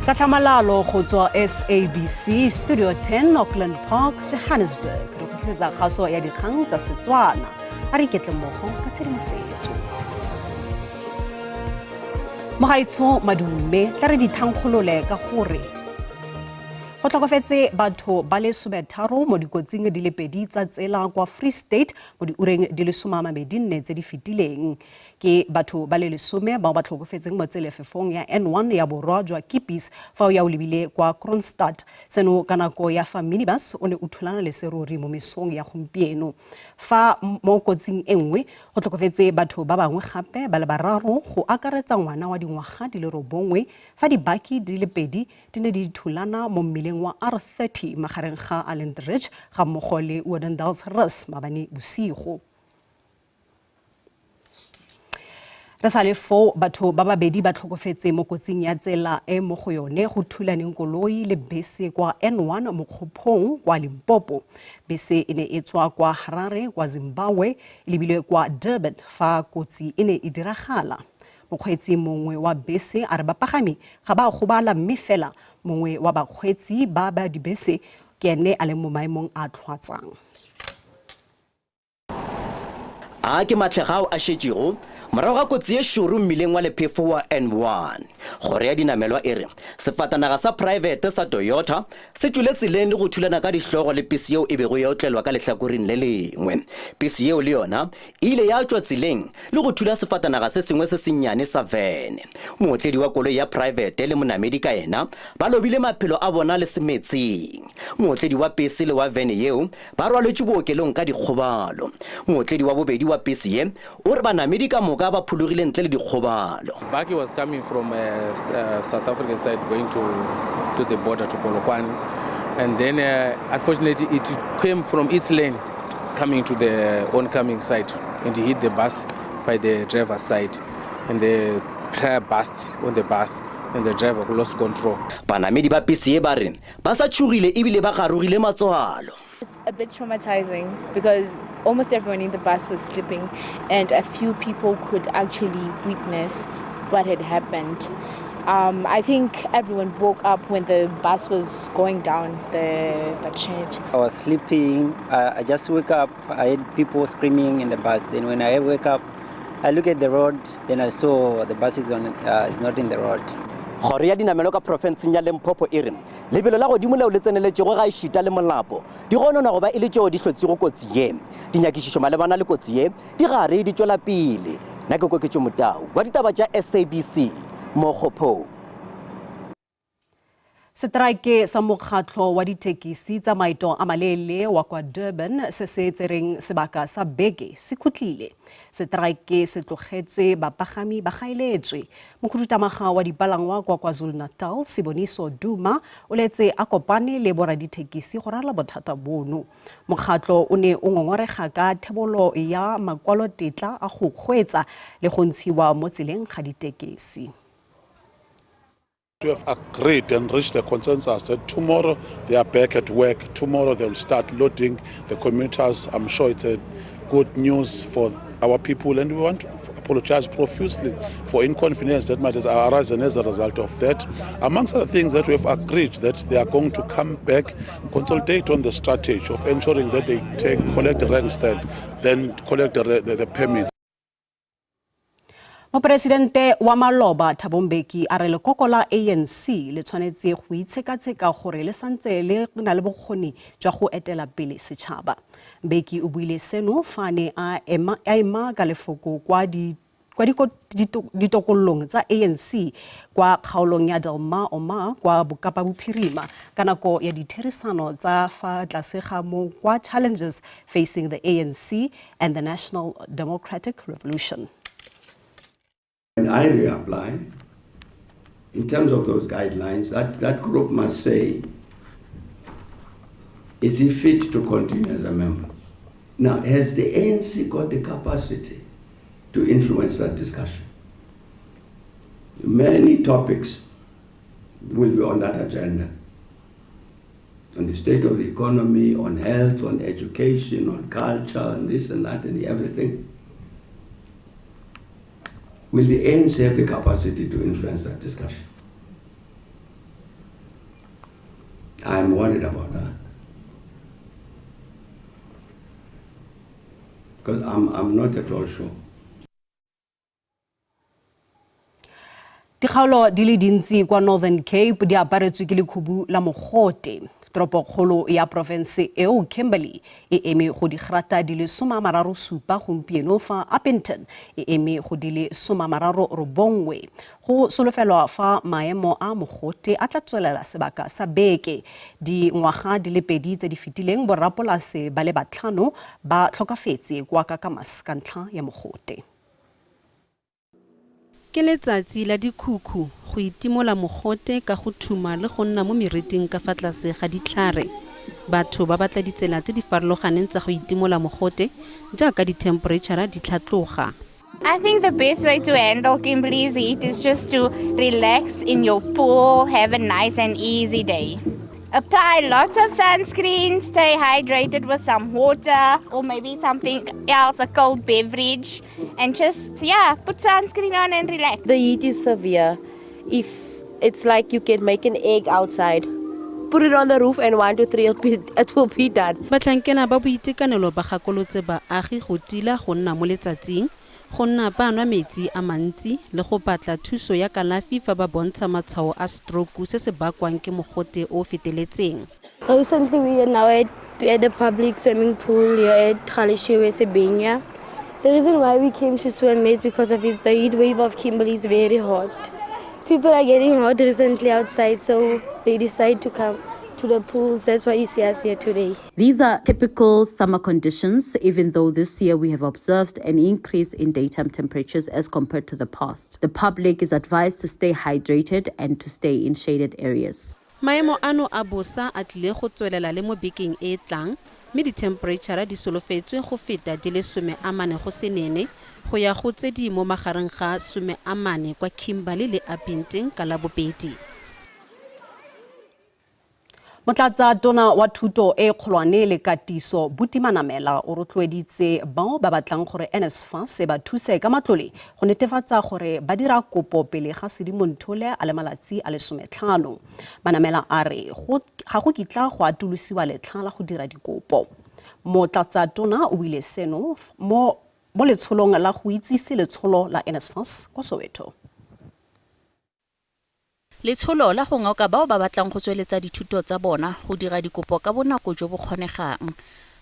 Ka tlhamalalo go tswa SABC Studio 10, Auckland Park, Johannesburg, re go tlisetsa kgaso ya dikgang tsa Setswana. A re iketle mmogo ka tshedimosetso. Mogaetsho madume, tla re dithankgolole ka gore go tlhokofetse batho ba le 13 mo dikotsing di le pedi tsa tsela kwa Free State mo diureng di le 24 tse di fetileng. Ke batho ba le 10 bao ba tlhokofetseng mo tselefefong ya N1 ya borwa jwa Kipis fa o ya o lebile kwa Kroonstad. Seno ka nako ya fa minibus o ne o thulana le serori mo mesong ya gompieno. Fa mo kotsing e nngwe go tlhokofetse batho ba bangwe gape ba le bararo go akaretsa ngwana wa dingwaga di le 9 fa dibaki di le pedi di ne di thulana mo mmileng wa R30 magareng ga Allendridge ga mmogo le Oudendalsrus maabane bosigo. Re sa le foo, batho ba babedi ba tlhokofetse mo kotsing ya tsela e mo go yone go thulaneng koloi le bese kwa N1 Mokgophong kwa Limpopo. Bese e ne e tswa kwa Harare kwa Zimbabwe e lebile kwa Durban fa kotsi e ne e diragala. Mokgweetsi mongwe wa bese a re bapagami ga ba gobala mme fela mongwe wa bakgweetsi ba ba dibese ke ene a leng mo maemong a tlhoatsang. A ke mahlega ao a šetšego morago ga kotsi ye šoro mmileng wa lephefo wa N1. Kgoro ya dinamelwa e re sefatanaga sa praebete sa Toyota se tšwele tseleng le go thulana ka dihlogo le pese yeo e bego e otlelwa ka lehlakoreng le lengwe. Pese yeo le yona e ile ya tšwa tseleng le go thula sefatanaga se sengwe se sennyane sa vene. Mootledi wa koloi ya praebete le monamedi ka yena ba lobile maphelo a bona le semetseng. Mootledi wa pese le wa vene yeo ba rwaletšwe bookelong ka dikgobalo. Mootledi wa bobedi wa pese ye o re banamedi ka moka ba phologile ntle le dikgobalo. Bakkie was coming from South African side going to the border to Polokwane, and then unfortunately it came from its lane coming to the oncoming side and hit the bus by the driver's side, and the tire burst on the bus and the driver lost control. Banamedi ba pese ye ba re ba sa tšhogile ebile ba garogile matswalo. It's a bit traumatizing because almost everyone in the bus was sleeping and a few people could actually witness what had happened. I think everyone woke up when the bus was going down the trench. I was sleeping. I just woke up. I heard people screaming in the bus. Then when I wake up, I look at the road. Then I saw the bus is not in the road. Kgoro ya dinamelo ka profenseng ya Limpopo e re lebelo la godimo leo le tseneletšego ga ešita le molapo di gonona go ba e le tšeo di hlotsego kotsi ye. Dinyakišišo malebana le kotsi ye di gare di tšwela pele. Nna ke Koketšo Motau wa ditaba tša SABC Mokgophong. Seteraeke sa mokgatlho wa dithekisi tsa maeto a maleele wa kwa Durban se se tsereng sebaka sa beke se khutlile. Seteraeke se tlogetswe bapagami ba gaeletswe. Mokhuduthamaga wa dipalangwa kwa KwaZulu-Natal Siboniso Duma o letse a kopane le boradithekisi go rarela bothata bono. Mokgatlho o ne o ngongorega ka thebolo ya makwalotetla a go kgweetsa le go ntshiwa mo tseleng ga ditekesi. We have agreed and reached a consensus that tomorrow they are back at work. Tomorrow they will start loading the commuters. I'm sure it's a good news for our people, and we want to apologize profusely for inconvenience that might have arisen as a result of that. Amongst other things that we have agreed, that they are going to come back, consolidate on the strategy of ensuring that they collect the rank stand, then collect the permits. Moporesidente wa maloba Thabo Mbeki a re lekoko la ANC le tshwanetse go itshekatsheka gore le santse le na le bokgoni jwa go etela pele setšhaba. Mbeki o buile seno fa a ne a ema ka lefoko kwa ditokololong tsa ANC kwa kgaolong ya Delmar Omar kwa Bokapa Bophirima ka nako ya ditherisano tsa fa tlase ga mo kwa Challenges Facing the ANC and the National Democratic Revolution. When I reapply, in terms of those guidelines, that group must say, is he fit to continue as a member? Now, has the ANC got the capacity to influence that discussion? Many topics will be on that agenda. On the state of the economy, on health, on education, on culture, on this and that and everything. Will the ANC have the capacity to influence that discussion? I'm worried about that. Because I'm not at all sure. Dikgaolo di le dintsi kwa Northern Cape di aparetswe ke lekhubu la mogote. Toropokgolo ya porofense eo, Kimberley, e eme go digrata di le 37 gompieno fa Upington e eme go di le 39. Go solofelwa fa maemo a mogote a tla tswelela sebaka sa beke. Dingwaga di le pedi tse di fetileng borrapolase ba le batlhano ba tlhokafetse kwa Kakamas ka ntlha ya mogote. Ke letsatsi la dikhukhu go itimola mogote ka go thuma le go nna mo meriting ka fa tlase ga ditlhare. Batho ba batla ditsela tse di farologaneng tsa go itimola mogote jaaka dithemperetšhara di tlhatloga. I think the best way to handle Kimberley's heat is just to relax in your pool, have a nice and easy day. Apply lots of sunscreen, stay hydrated with some water or maybe something else, a cold beverage, and just, yeah, put sunscreen on and relax. The heat is severe. If it's like you can make an egg outside, put it on the roof and 1, 2, 3, it will be done. Batlhankela ba boitekanelo ba gakolotse baagi go tila go nna mo letsatsing, go nna ba nwa metsi a mantsi le go batla thuso ya kalafi fa ba bontsha matshwao a stroke se se bakwang ke mogote o feteletseng. Recently we are now at the public swimming pool here at Galeshewe Sebenya. The reason why we came to swim is because of it, the heat wave of Kimberley is very hot. People are getting hot recently outside, so they decide to come to the pools. That's why you see us here today. These are typical summer conditions, even though this year we have observed an increase in daytime temperatures as compared to the past. The public is advised to stay hydrated and to stay in shaded areas. Maemo ano a bosa a tlile go tswelela le mo bekeng e e tlang, mme dithemperetšhara di solofetswe go feta di le 40 go senene go ya go tse di mo magareng ga 40 kwa Kimberley le Upington ka Labobedi. Motlatsa tona wa thuto e kgolwane le katiso Buti Manamela o rotloeditse bao ba batlang gore NSFAS e ba thuse ka matlole go netefatsa gore ba dira kopo pele ga Sedimonthole a le malatsi a le 15. Manamela a re ga go kitla go atolosiwa letlha la go dira dikopo. Motlatsa tona o buile seno mo letsholong la go itsise letsholo la NSFAS kwa Soweto. Letsholo la go ngoka bao ba batlang go tsweletsa dithuto tsa bona go dira dikopo ka bonako jo bo kgonegang.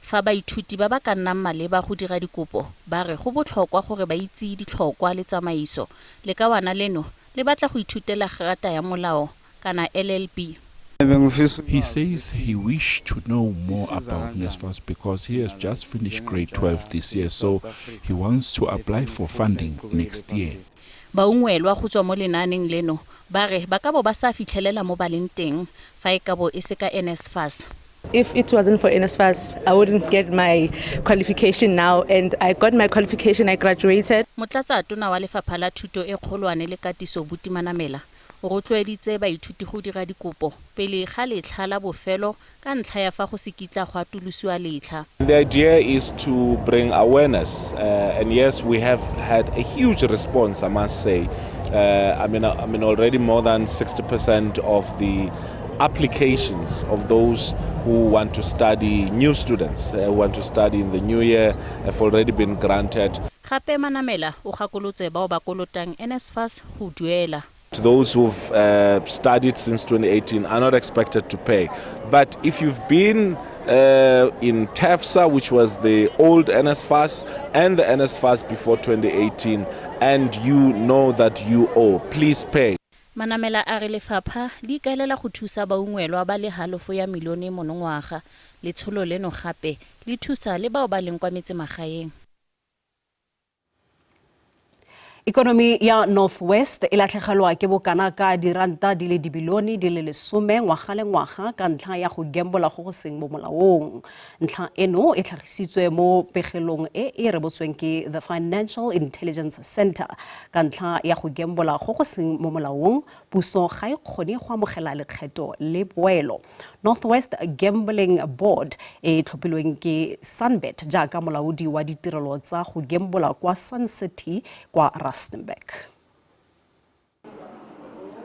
Fa baithuti ba ba ka nnang maleba go dira dikopo ba re go botlhokwa gore ba itse ditlhokwa le tsamaiso. Lekawana leno le batla go ithutela grata ya molao kana LLB. He says he wished to know more about NSFAS because he has just finished grade 12 this year, so he wants to apply for funding next year. Baungwelwa go tswa mo lenaaneng leno ba re ba ka bo ba sa fitlhelela mo ba leng teng fa e ka bo e se ka NSFAS. If it wasn't for NSFAS, I wouldn't get my qualification now, and I got my qualification, I graduated. Motlatsa tona wa lefapha la thuto e kgolwane le katiso Buti Manamela o rotloeditse baithuti go dira dikopo pele ga letlha la bofelo ka ntlha ya fa go se kitla go atolosiwa letlha. The idea is to bring awareness, and yes, we have had a huge response, I must say. I mean, already more than 60% of the applications of those who want to study, new students who want to study in the new year, have already been granted. Gape Manamela o gakolotse bao ba kolotang NSFAS go duela. Those who've studied since 2018 are not expected to pay. But if you've been in TEFSA, which was the old NSFAS, and the NSFAS before 2018, and you know that you owe, please pay. Manamela a re lefapha le ikaelela go thusa baungwelwa ba le halofo ya milione monongwaga. Letsholo leno gape le thusa le bao ba leng kwa metsemagaeng. Ikonomi ya North West e latlhegelwa ke bokana ka diranta di le dibilione di le 10 ngwaga le ngwaga ka ntlha ya go gembola go go seng mo molaong. Ntlha eno e tlhagisitswe mo pegelong e e rebotsweng ke The Financial Intelligence Center. Ka ntlha ya go gembola go go seng mo molaong, puso ga e kgone go amogela lekgetho le poelo. North West Gambling Board e tlhophilweng ke Sunbet jaaka molaodi wa ditirelo tsa go gembola kwa Sun City kwa Rustenburg.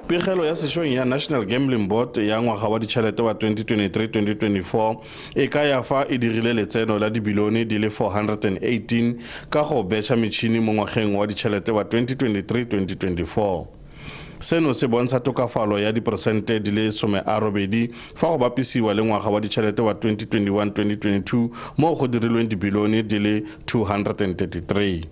Pegelo ya sešweng ya National Gambling Board ya ngwaga wa ditšhelete wa 2023-2024 e kaya fa e dirile letseno la dibilione di le 418 ka go betšha metšhini mo ngwageng wa ditšhelete wa 2023-2024. Seno se bontsha tokafalo ya diperesente di le 80 fa go bapisiwa le ngwaga wa ditšhelete wa 2021-2022 moo go dirilweng dibilione di le 233.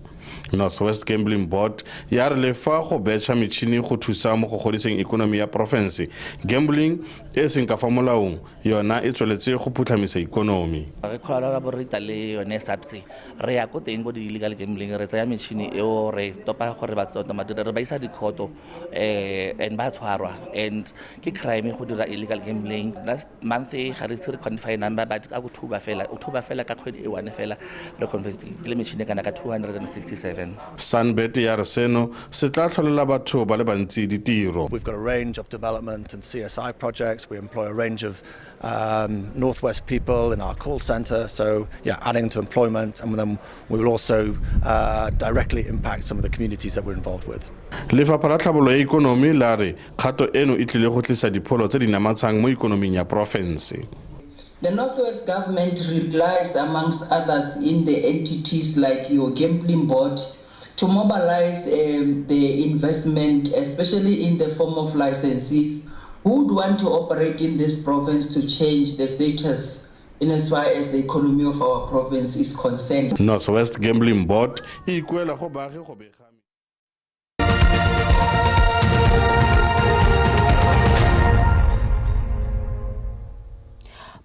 North West Gambling Board ya re le fa go betšha metšhini go thusa mo go godiseng ikonomi ya porofense, gambling e seng ka fa molaong yona e tsweletse go phutlhamisa ikonomi. Re collaborate le yone SAPS, re ya ko teng ko di-illegal gambling, re tsaya metšhini eo, re stopa gore batho re ba isa dikhoto and ba tshwarwa, and ke crime go dira illegal gambling. Last month ga re ise re quantify number, but ka October fela, October fela ka kgwedi e one fela re confiscatile metšhini kana ka 267. Sunbet ya re seno se tla tlholela batho ba le bantsi ditiro. We've got a range of development and CSI projects. We employ a range of Northwest people in our call centre, so yeah, adding to employment, and then we will also directly impact some of the communities that we're involved with. Lefapha la Tlhabololo ya Ikonomi la re kgato eno e tlile go tlisa dipholo tse di namatshang mo ikonoming ya porofense. The Northwest government relies, amongst others, in the entities like your gambling board to mobilize the investment, especially in the form of licensees who would want to operate in this province to change the status in as far as the economy of our province is concerned. Northwest Gambling Board e ikuela go baagi go bega.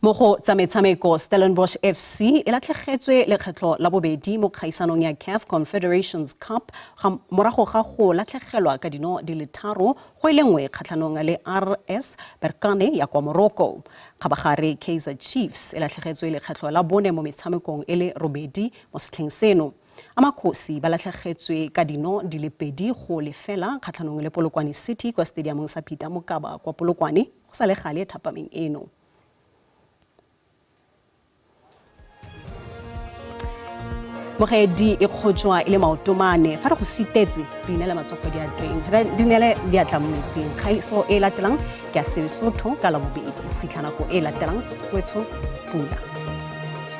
Mo go tsa metshameko, Stellenbosch FC e latlhegetswe lekgetlho la bobedi mo kgaisanong ya CAF Confederations Cup morago ga go latlhegelwa ka dino di le 3 go e le 1 kgatlhanong le RS Berkane ya kwa Morocco. Kgabagare Kaizer Chiefs e latlhegetswe lekgetlho la bone mo metshamekong e le 8 mo setlheng seno. Amakhosi ba latlhegetswe ka dino di le 2 go lefela kgatlhanong le Polokwane City kwa stadiumong sa Peter Mokaba kwa Polokwane go sa le gale thapameng eno. Mogedi e kgotjwa e le maotomane fa re go sitetse re inele matsogo diatleng re dinele diatla mo metsing. Kgaiso e latelang ke ya Sesotho ka Labobedi go fitlha nako e latelang wetsho pula.